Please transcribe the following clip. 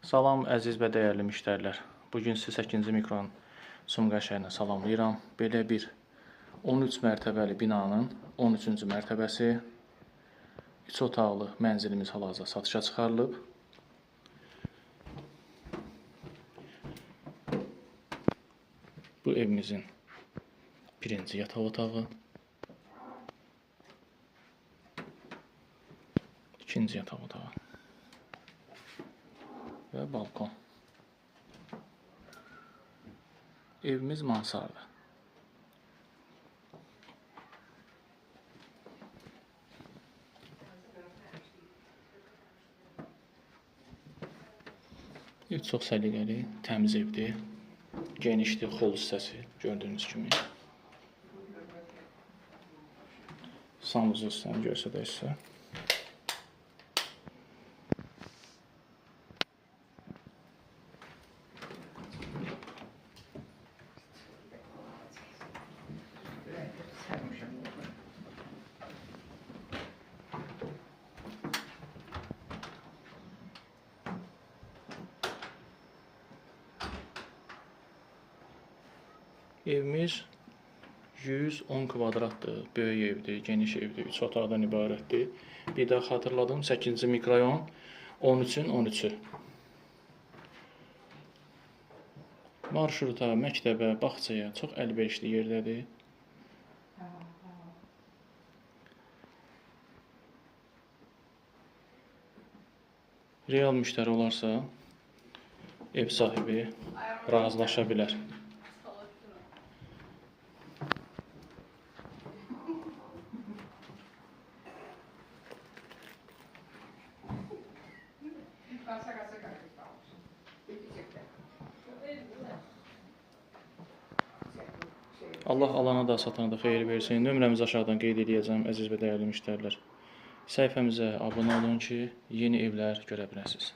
Salam əziz və dəyərli müştərilər. Bugün sizi 8-ci mikron Sumqayıt şəhərinə salamlayıram. Belə bir 13 mərtəbəli binanın 13-cü mərtəbəsi 3 otaqlı mənzilimiz hal-hazırda satışa çıxarılıb. Bu evimizin birinci yataq otağı, ikinci yataq otağı və balkon. Evimiz mansarda. Ev çox səliqəli, təmiz evdir. Genişdir, xol hissəsi gördüyünüz kimi. Sanuzel hissəni göstərək sizə. Evimiz 110 kvadratdır, böyük evdir, geniş evdir, 3 otaqdan ibarətdir. Bir daha xatırladım, 8-ci mikrorayon 13-ün 13-ü. Marşruta, məktəbə, bağçaya çox əlverişli yerdədir. Real müştəri olarsa, ev sahibi razılaşa bilər. Allah alana da satana da xeyir versin. Nömrəmizi aşağıdan qeyd edəcəm, əziz və dəyərli müştərilər. Səhifəmizə abunə olun ki, yeni evlər görə biləsiniz.